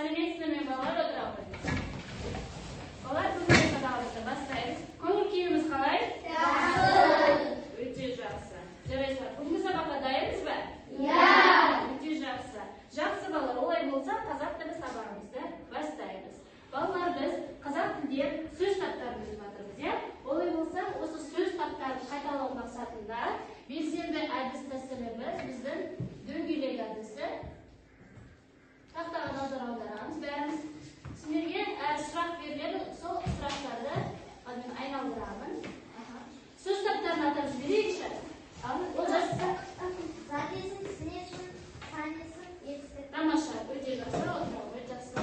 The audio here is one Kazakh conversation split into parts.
Сәлеметсіздер ме, балалар? Отыра қойыңыз. Балалар, бүгінгі сабағымызды бастаймыз. Көңіл күйіміз қалай? Жақсы. Өте жақсы. Жарайсыздар. Бүгінгі сабаққа дайынбыз ба? Иә. Өте жақсы. Жақсы, балалар, олай болса, қазақ тілі сабағымызды бастаймыз. Балалар, біз қазақ тілден сөз таптарын өтіп жатырмыз, иә? Олай болса, осы сөз таптарын қайталау мақсатында белсенді әдіс тәсіліміз біздің дөңгелек әдісі. Тақтаға назар аударамыз бәріміз. Сендерге әр сұрақ беріледі, сол сұрақтарды мен айналдырамын. Сөз таптарын атап жіберейікші. Ал, Олжас. Зат есім, сын есім, сан есім, етістік. Тамаша, өте жақсы, отыра ғой, жақсы.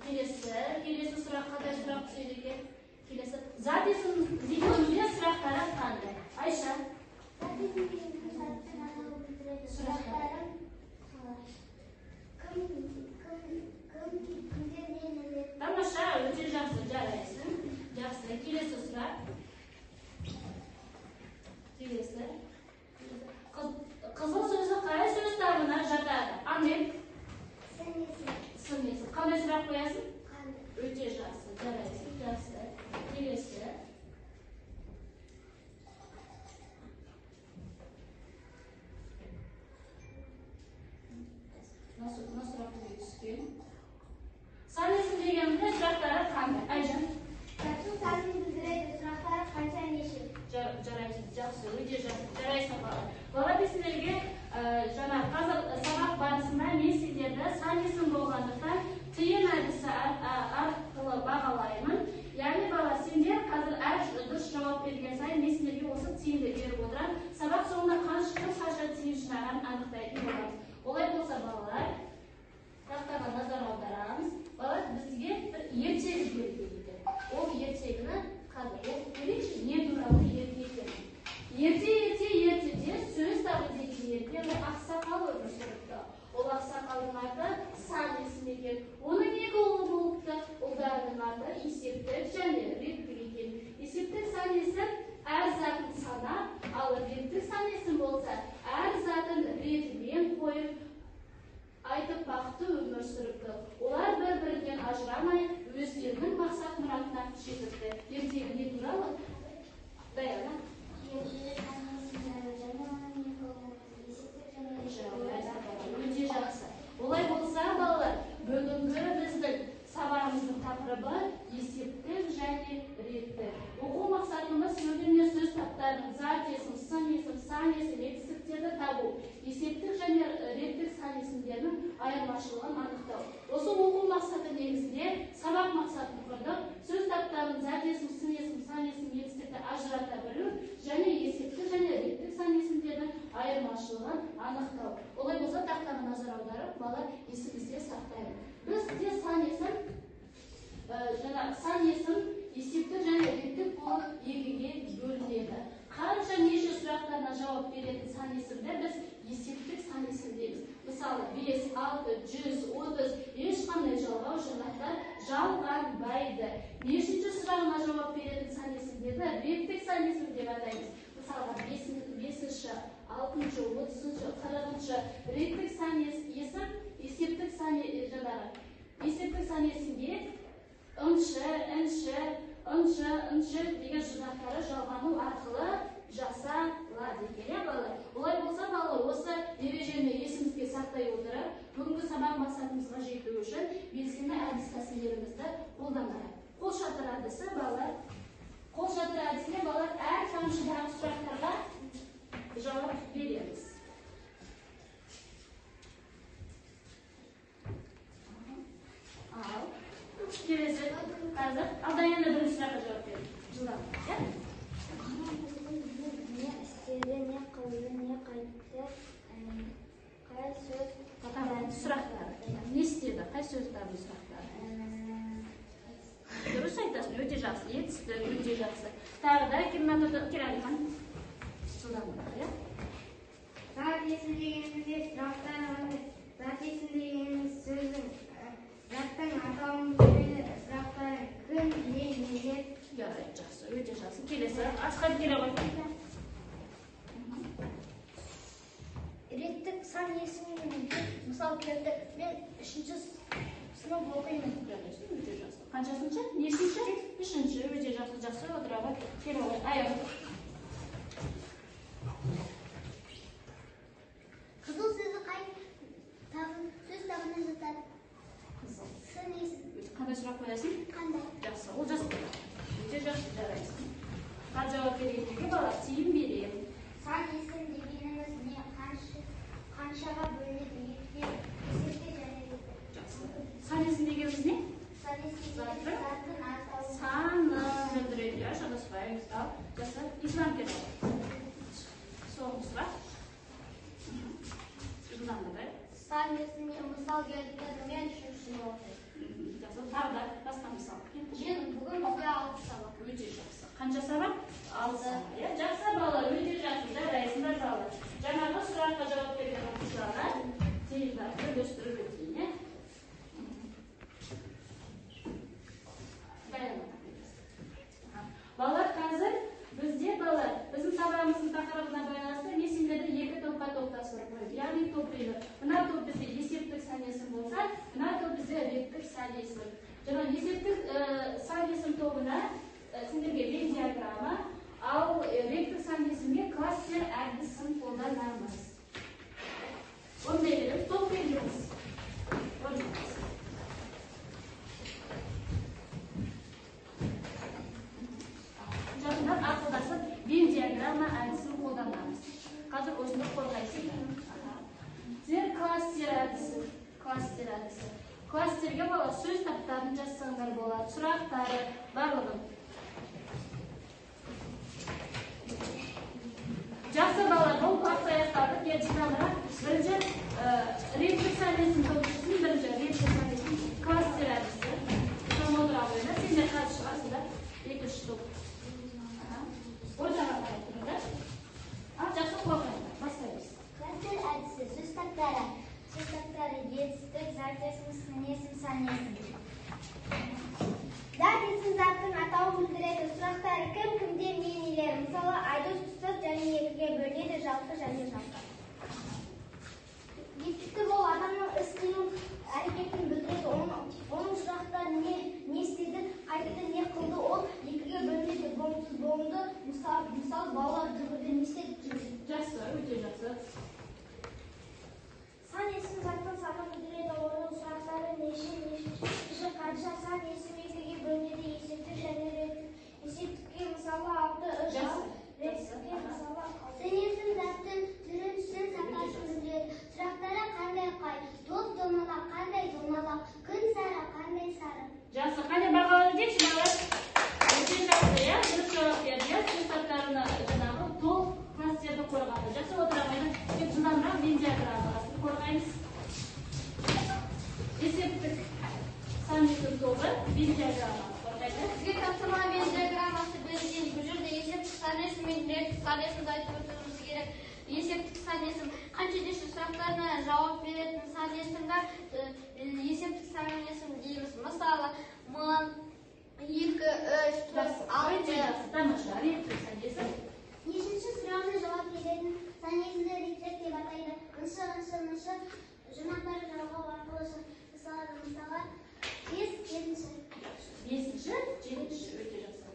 Келесі сұрақ қандай сұрақ түседі екен? Келесі зат есім дегенде сұрақтары қандай? Айша. Зат есім дегенде заттың атауын білдіреді. Сұрақтары. Кім, кім, кім, кімдер, не, нелер. Тамаша, өте жақсы, жарайсың. Жақсы, келесі сұрақ. Келесі. Қызыл сөзі қай сөз табына жатады? Анел. Сын есім. Сын есім. Қандай сұрақ қоясың? Қандай. Өте жақсы, жарайсың, жақсы. Келесі. Мына сұрақ бізге түскен. Сан есім дегенімізде сұрақтары қандай? Айжан. Заттың санын білдіреді. Сұрақтары қанша, неше. Жарайсың, жақсы, өте жақсы. Жарайсың, балалар. Балалар, мен сендерге жаңа қазір сабақ барысында мен сендерді сан есім болғандықтан тиын әдісі арқылы бағалаймын. Яғни, бала, сендер қазір әр дұрыс жауап берген сайын мен сендерге осы тиынды беріп отырамын. Сабақ соңында қанша кім қанша тиын жинағанын анықтайтын боламыз. Олай болса, балалар, тақтаға назар аударамыз. Балалар, бізге бір ертегі берілген екен. Ол ертегіні қазір оқып көрейікші, не туралы ертегі екенін. Ерте, ерте, ертеде сөз табы деген жерде бір ақсақал өмір сүріпті. Ол ақсақалдың аты сан есім екен. Оның екі ұлы болыпты. Ұлдарының аты Есептік және Реттік екен. Есептік сан есім әр затын санап, ал реттік сан есім болса, әр затын ретімен қойып, айтып бақытты өмір сүріпті. Олар бір-бірінен ажырамай, өздерінің мақсат мұратына жетіпті. Ертегі не туралы? Даяна. Ертеде сан есім және оның екі ұлы болыпты. Есептік және Реттік. Өте жақсы. Олай болса, балалар, бүгінгі біздің сабағымыздың тақырыбы есептік және реттік. Оқу мақсатымыз сөйлемде сөз таптарының зат есім, сын есім, сан есім, етістіктерді табу, есептік және реттік сан есімдерінің айырмашылығын анықтау. Осы оқу мақсаты негізінде сабақ мақсатын құрдық. Сөз таптарының зат есім, сын есім, сан есім, етістікті ажырата білу және есептік және реттік сан есімдердің айырмашылығын анықтау. Олай болса, тақтаға назар аударып, балалар, есімізде сақтаймыз. Бізде сан есім, жаңа сан есім есептік және реттік болып екіге бөлінеді. Қанша неше сұрақтарына жауап беретін сан есімді біз есептік сан есім дейміз. Мысалы, 5, 6, 100, 30 ешқандай жалғау жұрнақтар жалғанбайды. Нешінші сұрағына жауап беретін сан есімдерді реттік сан есім деп атаймыз. Мысалға, 5-ші, 6-шы, 30-шы, 40-шы реттік сан есім есептік сан жаңағы есептік сан есімге ыншы, інші, ыншы, ыншы деген жұрнақтары жалғану арқылы жасалады екен, иә, балалар? Олай болса, балалар, осы ережені есімізге сақтай отырып, бүгінгі сабақ мақсатымызға жету үшін белсенді әдіс тәсілдерімізді қолданайық. Қол шатыр әдісі, балалар. Қол шатыр әдісіне, балалар, әр тамшыдағы сұрақтарға жауап береміз. Ал, келесі қазір. Ал, Даяна бірінші сұраққа жауап бер. Жылдам, иә? Не істеді, не қылды, не қайтты, қай сөз Табын сұрақтары. Не істеді, қай сөз табын сұрақтары? Дұрыс айтасың, өте жақсы. Етістік, өте жақсы. Тағы да кім атады? Кералихан. Жылдам, иә? Зат есім дегенімізде сұрақтары қандай? Зат есім дегеніміз сөздің, заттың атауын білдіреді. Сұрақтары кім, не, нелер. Жарайды, жақсы, өте жақсы. Келесі, Асқар келе ғой. Реттік сан есімге мысал келтір. Мен 3-ші сынып оқимын. Қаншасыншы? Нешінші? Үшінші. Өте жақсы, жақсы отыра ғой. Келе ғой. Аяқ. Қызыл сөзі қай сөз табына жатады? Қызыл. Сын есім. Қандай сұрақ қоясың? Қандай? Жақсы, ол жақсы. Өте жақсы, жарайсың. Қат жауап бергендерге бала тиын беремін. Сан есім дегеніміз не? Қаншаға бөлінеді? Екіге, есепте және ретті. Жақсы. Сан есім дегеніміз не? Сан есім дегеніміз заттың атауы. Саны білдіреді, иә, шатаспаймыз. Ал, жақсы. Ислам келді. Соңғы сұрақ. Жылдамдатайық. Сан есімге мысал келтірді. Мен үшінші оқимын. Жақсы, тағы да басқа мысал. Мен бүгін бізге 6 сабақ. Өте жақсы. Қанша сабақ? 6 сабақ. Иә, жақсы балалар, өте жақсы. Жарайсыңдар балалар. Жаңағы сұраққа жауап берген оқушыларға тиындарды үлестіріп өтейін, иә? Балалар, қазір бізде балалар, біздің сабағымыздың тақырыбына байланысты мен сендерді екі топқа топтастырып қойдым. Яғни топ белгі. Мына топ бізде есептік сан есім болса, мына топ бізде реттік сан есім. Жаңа есептік сан есім тобына сендерге Венн диаграмма, ал реттік сан есімге кластер әдісін қолданамыз. Орындай береміз, топ белгіміз. Орындаймыз. Жақындап ақылдасып Венн диаграмма әдісін қолданамыз. Қазір осыны қорғайсыңдар. Сіздер кластер әдісі, кластер әдісі. Кластерге бала сөз таптарын жазсаңдар болады, сұрақтары, барлығын. Жақсы балалар, бұл уақыт аяқталды. Енді жылдамырақ. Бірінші реттік сан есім тобы, бірінші реттік сан есім кластер әдісі. Отыра қойыңдар. Сендер қазір шығасыңдар. Екінші топ. Ортаға қарай тұрыңдар. Ал, жақсы, қорғайыңдар. Бастаймыз. Кластер әдісі, сөз таптары. Сөз таптары етістік, зат есім, сын есім, сан есім. Зат есім заттың атауын білдіреді. Сұрақтары кім, кімдер, не, нелер. Мысалы, Айдос ұстаз және екіге бөлінеді, жалпы және жалпы. Етістік ол адамның іс қимыл әрекетін білдіреді. Оның сұрақтары не, не істеді, қайтты, не қылды, ол екіге бөлінеді, болымсыз, болымды. Мысалы, балалар жүгірді, не істеді, жүгірді. Жақсы, өте жақсы. Сан есім заттың санын білдіреді. Оның сұрақтары неше, нешінші, қанша. Сан есім екіге бөлінеді, есептік және реттік. Есептікке мысалы 6, 3, Жақсы. реттікке мысалы 6. Сын есім заттың түрін, түсін, сапасын білдіреді. Сұрақтары қандай, қай, топ домалақ, қандай домалақ, күн сары, қандай сары. Жақсы, қане бағалар дейікші балалар. Өте жақсы, иә, дұрыс жауап берді, иә, сөз таптарына жаңағы толық кластерді қорғады. Жақсы, отыра қойыңдар. Тек жылдамырақ Венн диаграммасын қорғаймыз. Есептік сан есім тобы Венн диаграмманы қорғайды. Бізге тапсырма Венн диаграммасы берілген. Бұл жерде есептік сан есім мен реттік сан есімді айтып өтуіміз керек. Есептік сан есім қанша неше сұрақтарына жауап беретін сан есімді есептік сан есім дейміз. Мысалы, 1000, 2, 3, 4, 6. Өте жақсы, тамаша. Реттік сан есім. Нешінші сұрағына жауап беретін сан есімді реттік деп атайды. Ыншы, ыншы, ншы жұрнақтары жалғау арқылы жасалады. Мысалға, 5, 7-ші. 5-ші, 7-ші, өте жақсы.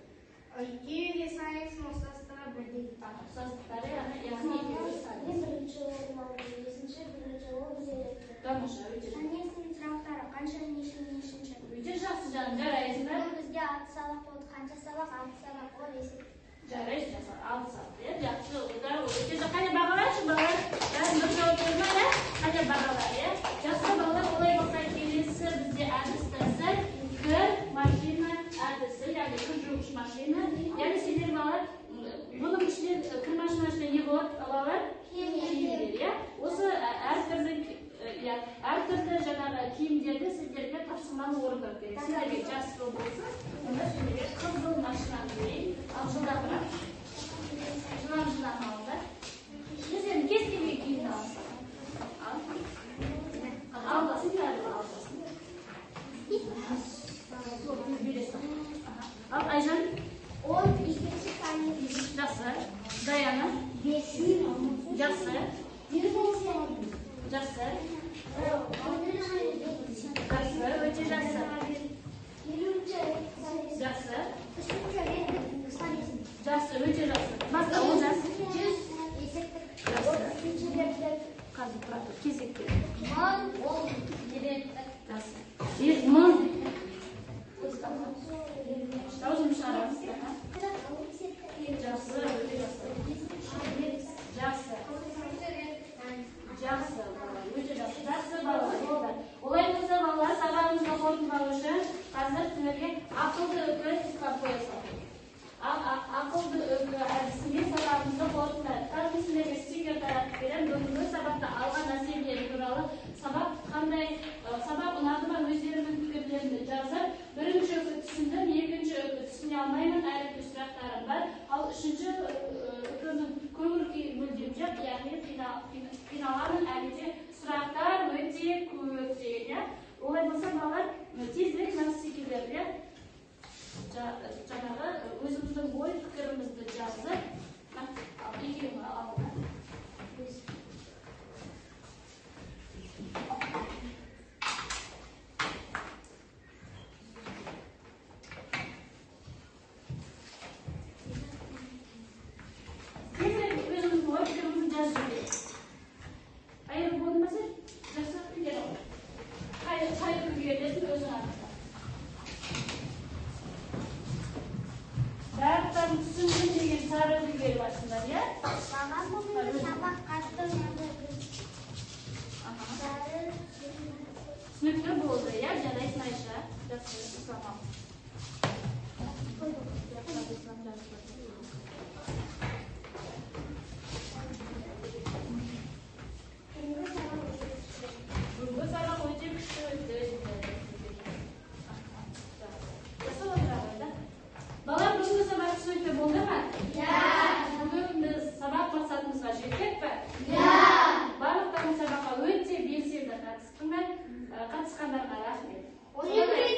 Екеуі де сан есім ұқсастығы бірдей. Ұқсастықтары, яғни екеуі сан Мен есім. бірінші орын алдым, 5-ші, бірінші, ол бізде реттік. Тамаша, өте Сан есім сұрақтары қанша, неше, нешінші. Өте жақсы, жаным, жарайсыңдар. Бүгін бізге 6 сабақ болды. Қанша сабақ? 6 сабақ. Ол есеп. Жарайсың, жақсы. 6 сабақ, иә, жақсы. Ода өте жақсы. Қане бағаларшы, балалар. Бәрін дұрыс жауап берді ма, иә? Қане бағалар, иә? Жақсы, балалар, олай болса келесі бізде әдіс тәсіл кір машина әдісі, яғни кір жуғыш машина. Яғни сендер балалар, бұның ішінде кір машина ішінде не болады, балалар? Киімдер, иә? Осы әртүрлі, иә, әртүрлі жаңағы киімдерді сіздерге тапсырманы орындау керек. Сендерге жасыл болсын, онда сендерге қызыл машинаны берейін. Ал жылдамырақ. Жылдам жылдам алыңдар. Өздерің кез келген киімді аласың. Ал. Аласың, бәрі аласың. Сол, бересің. Ал, Айжан. Ол екінші сан есім. Жақсы. Даяна. 5. Жақсы. Жақсы. Жақсы, өте жақсы. сендерге ақылды үкі сыйлап қоя салайын. Ақылды үкі әдісімен сабағымызды қорытындайық. Қазір мен сендерге стикер таратып беремін. Бүгінгі сабақта алған нәрселері туралы, сабақ қандай, сабақ ұнады ма, өздерінің пікірлерін жазып, бірінші үкі түсіндім, екінші үкі түсіне алмаймын, әлі де сұрақтарым бар. Ал үшінші үкінің көңіл күйі мүлдем жоқ, яғни қиналамын, әлі де сұрақтар өте көп деген, иә. Олай болса, балалар, тезірек мына стикерлерге жаңағы өзіміздің ой пікірімізді жазып, екеуін алыңдар. Тезірек өзіміздің ой пікірімізді жазып жіберейік. Айырым болды ма сен? Жақсы, кел. Қай үкіге бересің, өзің анықта. Барлықтарын түсіндім деген сары үлгіге басыңдар, иә? Маған бүгінгі сабақ қатты ұнады. Бәрі Түсінікті болды, иә? Жарайсың, Айша. Жақсы, Ислам ал. Жақсы, Ислам, жақсы. Бүгінгі сабақ өте күшті. Бүгінгі сабақ өте күшті өтті. Жақсы, отыра ғой, да? Балалар, бүгінгі сабақ түсінікті болды ма? Иә. Бүгін біз сабақ мақсатымызға жеттік пе? Иә. Барлықтарың сабаққа өте белсенді қатыстыңдар. Қатысқандарға рахмет. 12.